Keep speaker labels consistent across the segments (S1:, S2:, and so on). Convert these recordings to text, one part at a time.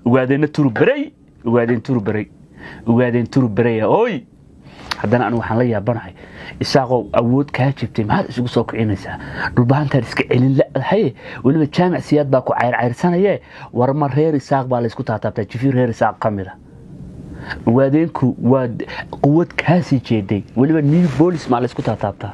S1: Ogaadeenna turubarey, Ogaadeen turubarey, Ogaadeen turubarey. Oy, haddana anigu waxaan la yaabanahay, Isaaqow, awood kaa jibtay maxaad isugu soo kicinaysaa? Dhulbahantaan iska celin ladahay, weliba Jaamac Siyaad baa ku cayrcayrsanaye. Warma reer Isaaq baa laysku taataabtaa? Jifi reer Isaaq ka mid a Ogaadeenku waa quwad kaasii jeeday, weliba New Bolis maa laysku taataabtaa?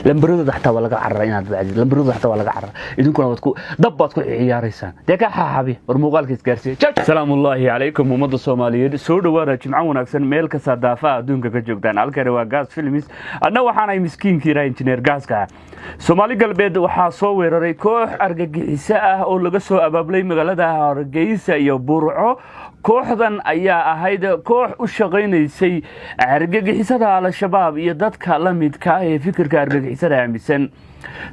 S1: Lambaradooda xataa waa laga carara inaad bacdid, lambaradooda xataa waa laga carara. Idinkuna waad ku dab baad ku ciyaaraysaan. Dee ka xaaxabi war muuqaalka isgaarsiiya. Salaamullaahi calaykum, ummadda Soomaaliyeed, soo dhowaada, jimco wanaagsan meel kasta daafaha adduunka ka joogtaan. Halkani waa Gas Films, anna waxaanay miskiinkii raha injineer Gaaska. Soomaali Galbeed waxaa soo weeraray koox argagixiso ah oo laga soo abaabulay magaalada Hargeysa iyo Burco. Kooxdan ayaa ahayd koox u shaqaynaysay argagixisada Al-Shabaab iyo dadka la midka ah ee fikirka argagixisada aaminsan.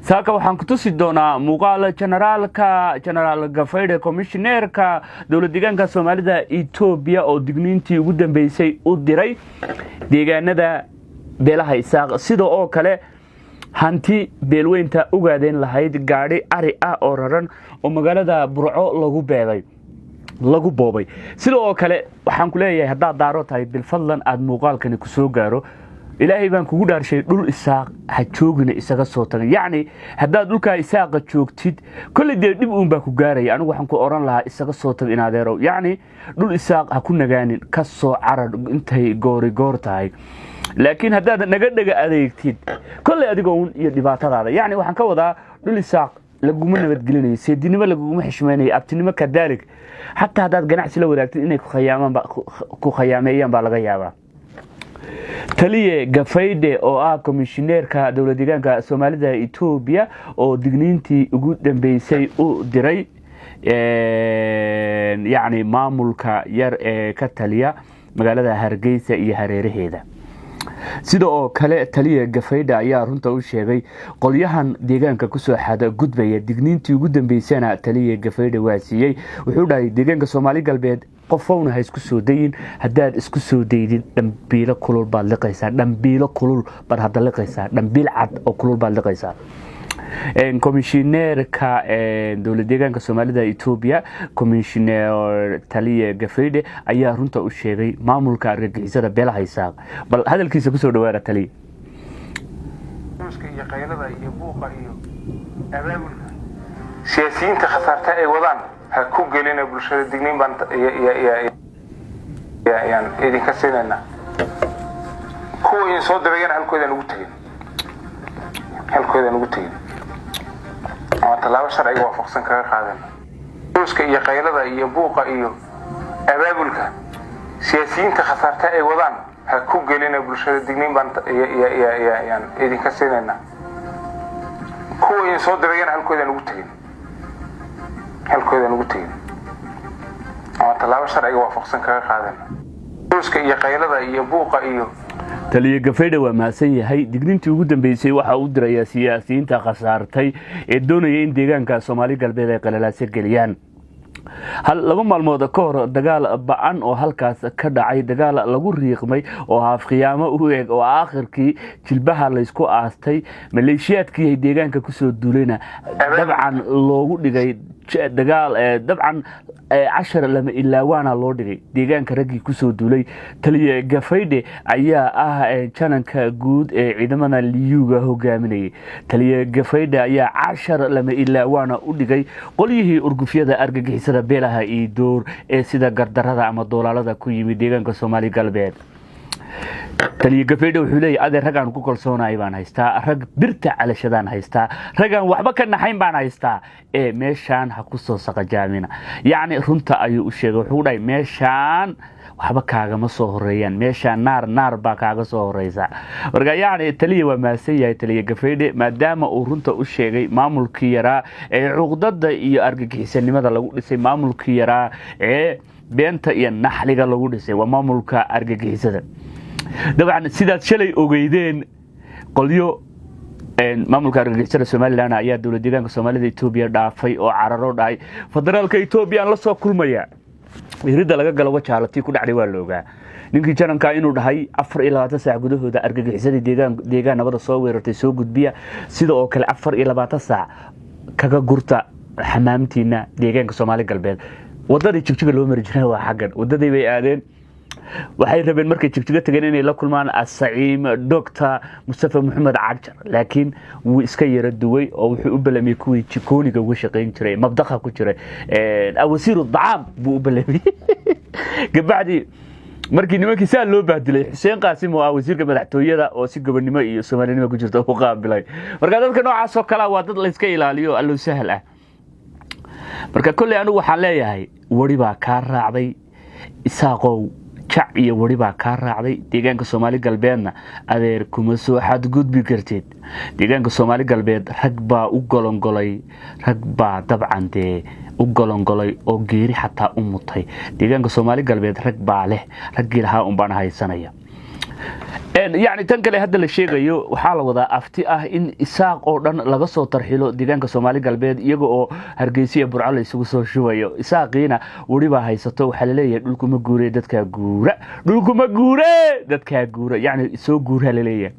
S1: Saaka waxaan ku tusi doonaa muuqaal generaalka, Genaraal Gafaydhe, komishineerka dowlad deegaanka Soomaalida Etoobiya, oo digniintii ugu dambeysay u diray deegaanada beelaha Isaaq. Sida oo kale hanti beelweynta Ogaadeen lahayd, gaadhi ari ah oo raran oo magaalada Burco lagu beeday, lagu boobay. Sida oo kale waxaan ku leeyahay, haddaad Daaro tahay, bilfadlan aada muuqaalkani ku soo gaaro, Ilaahay baan kugu dhaarshay, dhul Isaaq ha joogina, isaga soo tagay. Yacni haddaad dhulkaa Isaaqa joogtid, kolley dee dhib uun baa ku gaaraya. Anigu waxaan ku odhan lahaa, isaga soo tag in adeerow. Yacni dhul Isaaq ha ku nagaanin, ka soo carar intay goori goor tahay. Laakiin haddaad naga dhega adeegtid, kolley adiga uun iyo dhibaatadaada. Yacni waxaan ka wadaa, dhul Isaaq laguma nabadgelinayo, seedinimo laguguma xishmaynayo, abtinimo kadaalik. Xataa haddaad ganacsi la wadaagtid, inay ku khayaameeyaan baa laga yaabaa. Taliye Gafaydhe oo ah komishineerka dowlad deegaanka Soomaalida Etoobiya oo digniintii ugu dambeysay u diray, yacni maamulka yar ee ka taliya magaalada Hargeysa iyo hareeraheeda. Sida oo kale taliya Gafaydha ayaa runta u sheegay qolyahan deegaanka kusoo xada gudbaya. Digniintii ugu dambeysana taliya Gafaydha waa siiyey. Wuxuu dhahay, deegaanka Soomaali Galbeed qofowna ha isku soo dayin. Haddaad isku soo daydid, dhambiilo kulul baad liqaysaa, dhambiilo kulul baad hadda liqaysaa, dhambiil cad oo kulul baad liqaysaa. Komishineerka dowlad deegaanka Soomaalida Etoobiya, komishineer taliya Gafaydhe, ayaa runta u sheegay maamulka argagixisada beelaha Isaaq. Bal hadalkiisa kusoo dhawaada taliya.
S2: Iyo qaylada iyo buuqa iyo abaabulka siyaasiyiinta khasaarta ay wadaan ha ku gelina bulshada. Digniin baan yaan idinka siinaynaa. Kuwa idin soo dirayana halkoodaan ugu tegin, halkoodaan ugu tegin, ama tallaabo sharciga waafaqsan kaga qaadana. Ruuska iyo qaylada iyo buuqa iyo abaabulka siyaasiyiinta khasaarta ay wadaan ha ku gelina bulshada. Digniin baan yaan idinka siinaynaa. Kuwa idin soo dirayana halkoodaan ugu tegin, halkoodaan ugu tegin, ama tallaabo sharciga waafaqsan kaga qaadana. Ruuska iyo qaylada iyo buuqa iyo
S1: Taliya Gafaydha waa mahadsan yahay. Digniintii ugu dambeysay waxa uu dirayaa siyaasiyiinta khasaartay ee doonaya in deegaanka Soomaali Galbeed ay qalalaase geliyaan. 2 maalmood ka hor dagaal ba-an oo halkaas ka dhacay, dagaal lagu riiqmay oo haafkhiyaamo u eg, oo aakhirkii jilbaha laysku aastay, maleeshiyaadkii deegaanka kusoo duulayna dabcan loogu dhigay dagaal, dabcan cashar lama ilaawaana loo dhigay deegaanka raggii kusoo duulay. Taliya Gafaydhe ayaa ah jananka guud ee ciidamada Liyuuga hogaaminayay. Taliya Gafaydhe ayaa cashar lama ilaawaana u dhigay qolyihii urgufyada argagixisada beelaha iyo door ee sida gardarada ama doolaalada ku yimid deegaanka Soomaali Galbeed. Taliya Gafaydhe wuxuu leeyahy, adeer, raggaan ku kalsoonahay baan haystaa, rag birta calashadaan haystaa, raggaan waxba ka naxayn baan haystaa, ee meeshaan ha ku soo saqajaamina. Yacni runta ayuu u sheegay. Wuxuu dhahay, meeshaan waxba kaagama soo horeeyaan, meeshaan naar naar baa kaaga soo horeysa. Marka yacni taliya waa mahadsan yahay, taliya Gafaydhe, maadaama uu runta u sheegay maamulkii yaraa ee cuqdada iyo argagixisanimada lagu dhisay, maamulkii yaraa ee beenta iyo naxliga lagu dhisay, waa maamulka argagixisada. Dabcan sidaad shalay ogeydeen, qolyo maamulka argagixisada Somalilan ayaa dowlad deegaanka Soomaalida Etoobiya dhaafay oo cararo dhahay, federaalka Etoobiya aan la soo kulmaya. Iridda laga galo Wajaalatii ku dhacday waa la ogaa. Ninkii jananka inuu dhahay, 24 saac gudahooda argagixisadii deegaan nabada soo weerartay soo gudbiya, sida oo kale 24 saac kaga gurta xamaamtiina deegaanka Soomaali Galbeed. Wadadii Jigjiga loo mari jiray waa xaggan. Wadadii bay aadeen. Waxay rabeen markay Jigjigo tageen inay la kulmaan Asaciim Doctor Mustafa Maxamed Cagjar, laakiin wuu iska yara duway oo wuxuu u balamiyey kuwii jikooniga uga shaqayn jiray, mabdaqa ku jiray, wasiiru dacaam buu u balamiyey. Gabacdii markii nimankii saa loo bahdilay, Xuseen Qaasim oo ah wasiirka madaxtooyada oo si gobonnimo iyo Soomaalinimo ku jirta u qaabilay. Marka dadka noocaas oo kalea waa dad layska ilaaliyo, allo sahal ah. Marka kolley anigu waxaan leeyahay, wari baa kaa raacday, Isaaqow. Jac iyo wari baa kaa raacday. Deegaanka Soomaali Galbeedna, adeer, kuma soo xadgudbi kartid. Deegaanka Soomaali Galbeed rag baa u golongolay, rag baa dabcan dee u golongolay oo geeri xataa u mutay. Deegaanka Soomaali Galbeed rag baa leh, raggii lahaa unbaan haysanaya. Yacni tan kale hadda la sheegayo, waxaa la wadaa afti ah in Isaaq oo dhan laga soo tarxilo deegaanka Soomaali Galbeed, iyaga oo Hargeysa iyo Burco la isugu soo shubayo. Isaaqiina weli baa haysato. Waxaa laleeyahay, dhulkuma guure, dadkaa guura. Dhulkuma guure, dadkaa guura. Yacni soo guuraa laleeyahay.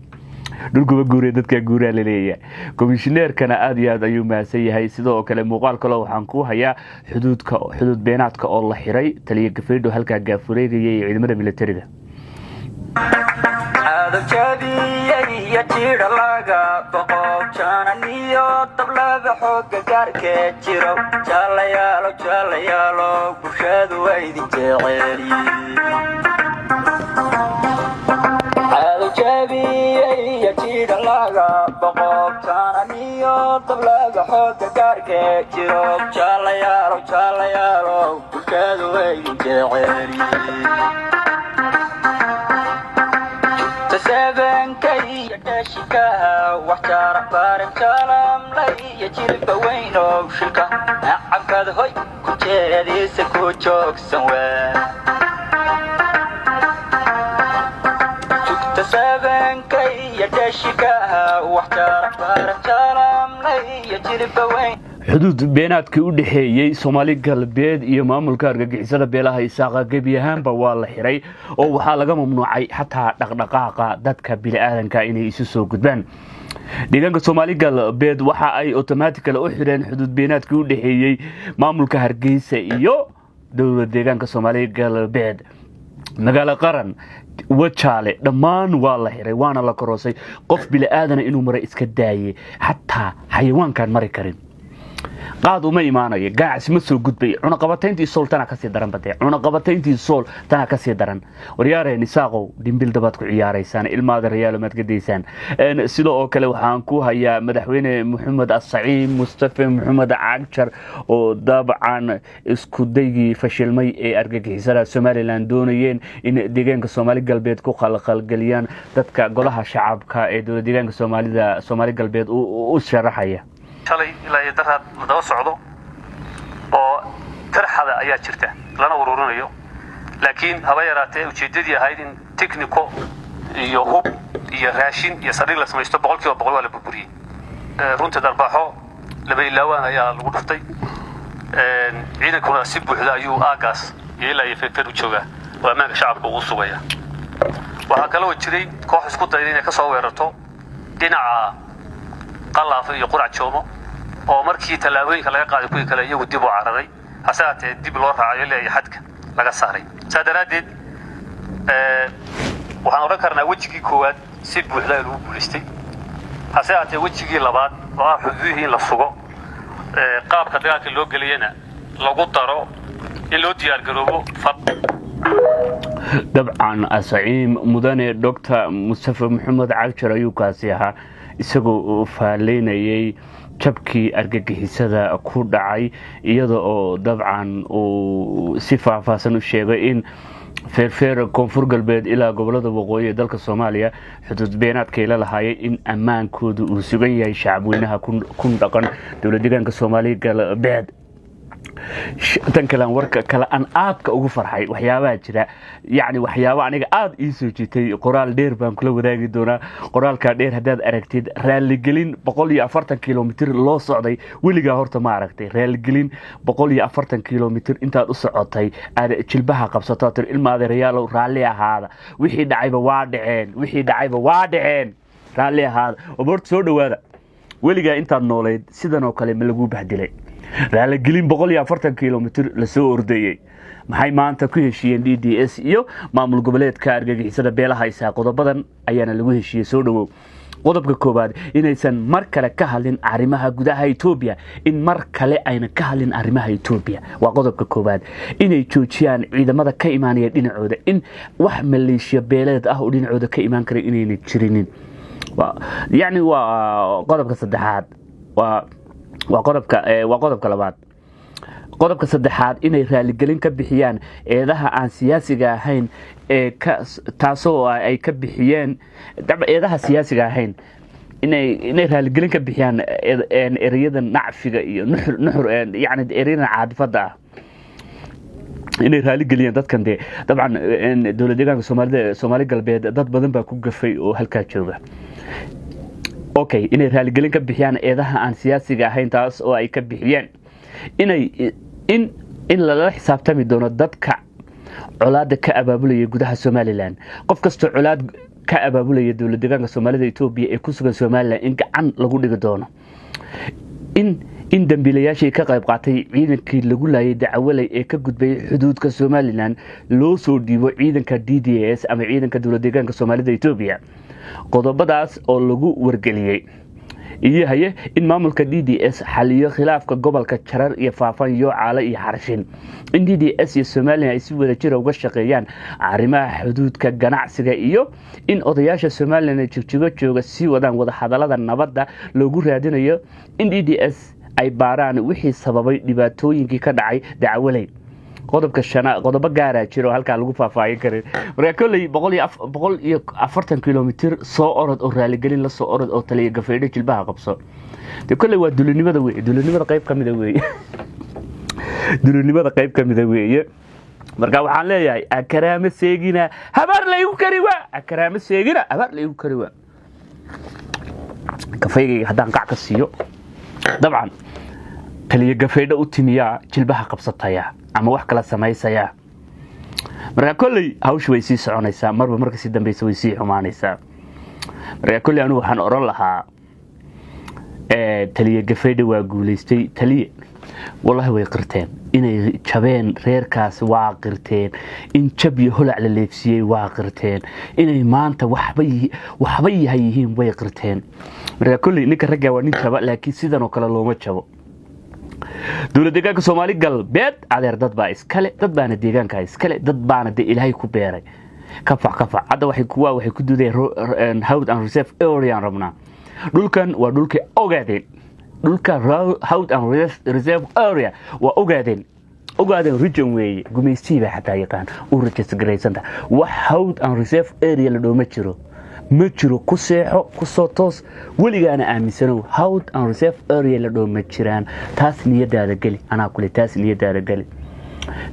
S1: Dhulkuma guure, dadkaa guuraa laleeyahay. Komishineerkana aad iyo aad ayuu mahadsan yahay. Sidoo kale muuqaal kaleo waxaan ku hayaa xuduudka, xuduud beenaadka oo la xiray, taliya Gafeydho halkaa gaafureegaya iyo ciidamada militariga.
S3: Cadowjabiyey iyo jidha laga boqo, jananiyo dablaba xooga gaarkee jiro. Jaalayaalo, jaalayaalo, bulshadu waa idin jeceliye. Cadowjabiyey iyo jidha laga boqo, jananiyo dablaba xooga gaarkee jiro. Jaalayaalo, jaalayaalo, bulshadu waa idin jeceliye. Tasebenka iyo dhashikaha wax jaarax baaran, jaalamlay iyo jilba weynow, shilka nacabkaad hoy ku jeediisa ku joogsan waa. Jugta sebenka iyo dhashikaha wax jaarax baaran, jaalamlay iyo jilba weyn.
S1: Xuduud beenaadkii u dhexeeyey Soomaali Galbeed iyo maamulka argagixisada beelaha Isaaqa gebi ahaanba waa la xiray, oo waxaa laga mamnuucay xataa dhaqdhaqaaqa dadka bini'aadanka inay isu soo gudbaan. Deegaanka Soomaali Galbeed waxa ay automatically u xireen xuduud beenaadkii u dhexeeyey maamulka Hargeysa iyo dowlad deegaanka Soomaali Galbeed. Magaalo Qaran, Wajaale, dhammaan waa la xiray, waana la karoosay. Qof bini'aadana inuu maray iska daayey, xataa xayawaankaan mari karin. Qaad uma imaanayo, ganacsi ma soo gudbay. Cunaqabatayntii Sool tanaa kasii daran badee, cunaqabatayntii Sool tanaa kasii daran. Waryaareen Isaaqow, dhimbil dabaad ku ciyaaraysaan, ilmaada rayaalo maad gadaysaan. Sidoo oo kale waxaan ku hayaa madaxweyne Maxamed Asaciim Mustafe Maxamed Cagjar oo dabcan isku daygii fashilmay ee argagixisada Somaliland doonayeen in deegaanka Soomaali Galbeed ku qalqalgeliyaan dadka golaha shacabka ee dowlad deegaanka Soomaalida, Soomaali Galbeed u sharaxaya.
S4: Shalay ilaa iyo daraad la daba socdo oo tarxada ayaa jirta lana ururinayo, laakiin haba yaraatee ujeeddadii ahayd in technico iyo hub iyo raashin iyo saldhig la samaysto 100% waa la burburiyey. Runtii darbaaxo laba ilaawaan ayaa lagu dhuftay. Ciidankuna si buuxda ayuu aagaas iyo ilaa iyo Feerfeer u joogaa oo ammaanka shacabka ugu sugaya. Waxaa kaloo jiray koox isku dayda inay ka soo weerarto dhinaca Qalaafo iyo Qurac Joomo, oo markii tallaabooyinka laga qaaday kuwii kale iyagu dib u cararay, hase haatee dib loo raacayo ilaa iyo xadka laga saaray. Saa daraaddeed waxaan odhan karnaa wejigii koowaad si buuxda lagu guulaystay. Hase haatee wejigii labaad oo ah xuduudihii in la sugo, qaabka dagaalka loo geliyana lagu daro in loo diyaargaroobo.
S1: Dabcan Asaciim mudane Doctor Mustafa Maxamed Cagjar ayuu kaasi ahaa, isagoo faaleynayay jabkii argagixisada ku dhacay, iyada oo dabcan uu si faahfaahsan u sheegay in Feerfeer, Koonfur Galbeed ilaa gobolada waqooyi ee dalka Soomaaliya xuduud beenaadkay la lahaayeen in ammaankoodu uu sugan yahay shacabweynaha ku dhaqan dowlad deegaanka Soomaaliya Galbeed. Tan kalean warka kale aan aadka ugu farxay, waxyaabaha jira, yacni waxyaaba aniga aada ii soo jiitay, qoraal dheer baan kula wadaagi doonaa. Qoraalkaa dheer haddaad aragtid, raaligelin 140 kilomitir loo socday weligaa horta ma aragtay? Raaligelin 140 kilomitir intaad u socotay aad jilbaha qabsato, tir, "Ilma adeerayaalow, raalli ahaada, wixii dhacayba waa dhaceen, wixii dhacayba waa dhaceen, raalli ahaada, oo horta soo dhowaada." Weligaa intaad noolayd sidan oo kale ma laguu bahdilay? Raaligelin 140 kilomitir lasoo ordayey. Maxay maanta ku heshiiyeen DDS iyo maamul goboleedka argagixisada beelaha Isaa? Qodobadan ayaana lagu heshiiyey. Soo dhowow. Qodobka koowaad, inaysan mar kale ka hadlin arrimaha gudaha Etoobiya. In mar kale ayna ka hadlin arrimaha Etoobiya waa qodobka koowaad. Inay joojiyaan ciidamada ka imaanaya dhinacooda, in wax maleeshiya beeleed ah oo dhinacooda ka imaan kara inayna jirinin, yacni waa qodobka saddexaad. Waa qodobka labaad. Qodobka saddexaad, inay raaligelin ka bixiyaan eedaha aan siyaasiga ahayn ee ka taasoo ay ka bixiyeen eedaha siyaasiga ahayn, inay raaligelin ka bixiyaan ereyada nacfiga iyo nuxur, yani ereyada caadifada ah inay raaligeliyaan dadkan. Dee dabcan dowlad deegaanka Soomaalida, Soomaali Galbeed, dad badan baa ku gafay oo halkaa jooga. Okay, inay raaligelin ka bixiyaan eedaha aan siyaasiga ahayn taas oo ay ka bixiyeen, inay in lala xisaabtami doono dadka colaada ka abaabulaya gudaha Somaliland. Qof kastoo colaad ka abaabulaya dowlad deegaanka Soomaalida Etoobiya ee ku sugan Somaliland in gacan lagu dhigi doono. In dambiilayaashii ka qayb qaatay ciidankii lagu laayay Dacawaley ee ka gudbay xuduudka Somaliland loo soo dhiibo ciidanka DDS ama ciidanka dowlad deegaanka Soomaalida Etoobiya. Qodobadaas oo lagu wargeliyey iyo haye in maamulka DDS xaliyo khilaafka gobolka Jarar iyo Faafan, Yoocaale iyo Xarshin. In DDS iyo Somaliland ay si wada jira uga shaqeeyaan arrimaha xuduudka, ganacsiga, iyo in odayaasha Somaliland ee Jigjigo jooga sii wadaan wadahadalada nabadda loogu raadinayo. In DDS ay baaraan wixii sababay dhibaatooyinkii ka dhacay Dacwaley. Qodobka shana, qodobo gaaraa jira oo halkaa lagu faahfaahin karin. Marka kolley 140 kilomitir soo orod oo raaligelin la soo orod oo taliya Gafaydho jilbaha qabso. De kolley waa dulinimada wey, dulinimada qayb ka mida weeye, dulinimada qayb ka mida weeye. Marka waxaan leeyahay, akaraamo seegina, habaar laygu kari waa. Akaraamo seegina, habaar laygu kari waa. Kafaygayga haddaan qac ka siiyo, dabcan taliya Gafaydho u timiyaa, jilbaha qabsataya ama wax kala samaysaya. Marka kolley hawsha way sii soconaysaa, marba marka sii dambeysa way sii xumaanaysaa. Marka kolley anigu waxaan odhan lahaa, taliya Gafaydho waa guulaystay. Taliye, wallahi way qirteen inay jabeen reerkaas, waa qirteen in jab iyo holac la leefsiiyey, waa qirteen inay maanta waxba yahay yihiin, way qirteen. Marka kolley ninka raggaa waa nin jaba, laakiin sidan oo kale looma jabo. Dowlad deegaanka Soomaali Galbeed, adeer, dad baa iskale, dad baana deegaanka iskale, dad baana dee Ilaahay ku beeray. Kafac kafac hadda waxay kuwa waxay ku dudeen Hawd and Reserve Area rabnaa. Dhulkan waa dhulkii Ogaadeen. Dhulka Hawd and Reserve Area waa Ogaadeen, Ogaadeen region weeye. Gumaystii baa xataa yaqaan u register garaysanta. Wax Hawd and Reserve Area la dhow ma jiro, ma jiro. Ku seexo, ku soo toos, weligaana aaminsanow, Hawd and Reserve Area la dhow ma jiraan. Taas niyadaada geli, anaa kule, taas niyadaada geli.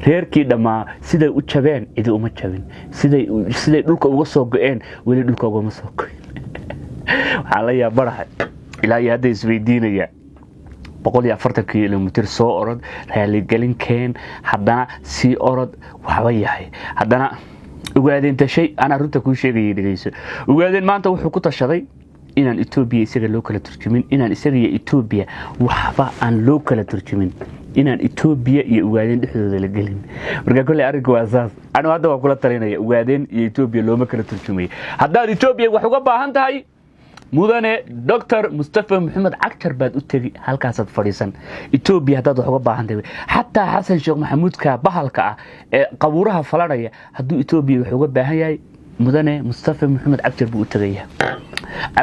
S1: Reerkii dhammaa siday u jabeen cidi uma jabin. Siday dhulka uga soo go-een weli dhulka ugama soo go'in. Waxaa la yaabanahay ilaa iyo hadda isweydiinaya, 140 kilomitir soo orod, raaligelin keen, haddana sii orod, waxba yahay. Haddana Ogaadeen tashay. Anaa runta kuu sheegaya, dhegeyso. Ogaadeen maanta wuxuu ku tashaday inaan Etoobiya isaga loo kala turjumin, inaan isaga iyo Etoobiya waxba aan loo kala turjumin, inaan Etoobiya iyo Ogaadeen dhexdooda la gelin. Marka kolley arrinka waa saas. Anigu hadda waa kula talinaya, Ogaadeen iyo Etoobiya looma kala turjumaya. Haddaad Etoobiya wax uga baahan tahay, mudane Doctor Mustafa Maxamed Cagjar baad u tegi, halkaasaad fadhiisan. Etoobiya haddaad wax uga baahan tahay, xataa Xasan Sheekh Maxamuudka bahalka ah ee qabuuraha falanaya, hadduu Etoobiya wax uga baahan yahay, mudane Mustafa Maxamed Cagjar buu u tegaya,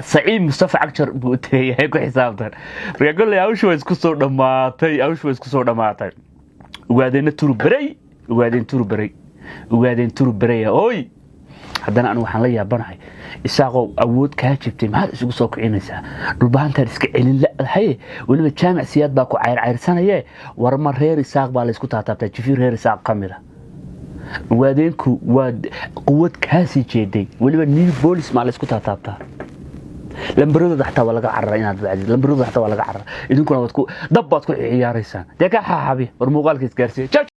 S1: Saciid Mustafa Cagjar buu u tegaya, ku xisaabtan. Marka kolley hawshu waa isku soo dhammaatay, hawshu waa isku soo dhammaatay. Ogaadeenna turu berey, Ogaadeen turu berey, Ogaadeen turu bereya oy. Haddana anigu waxaan la yaabanahay, Isaaqow, awood kaa jibtay maxaad isugu soo kicinaysaa? Dhulbahantaan iska celin la'dahaye, weliba Jaamac Siyaad baa ku cayrcayrsanaye. Warma reer Isaaq baa laysku taataabtaa? Jifi reer Isaaq ka mid a Ogaadeenku waa quwad kaasii jeeday. Weliba new bolis maa laysku taataabtaa? Lambaradooda xataa waa laga cararaa inaad bacdid, lambaradooda xataa waa laga cararaa. Idinkuna waad ku dab baad ku ciyaaraysaan. Dee ka xaaxabi war muuqaalka isgaarsiiya.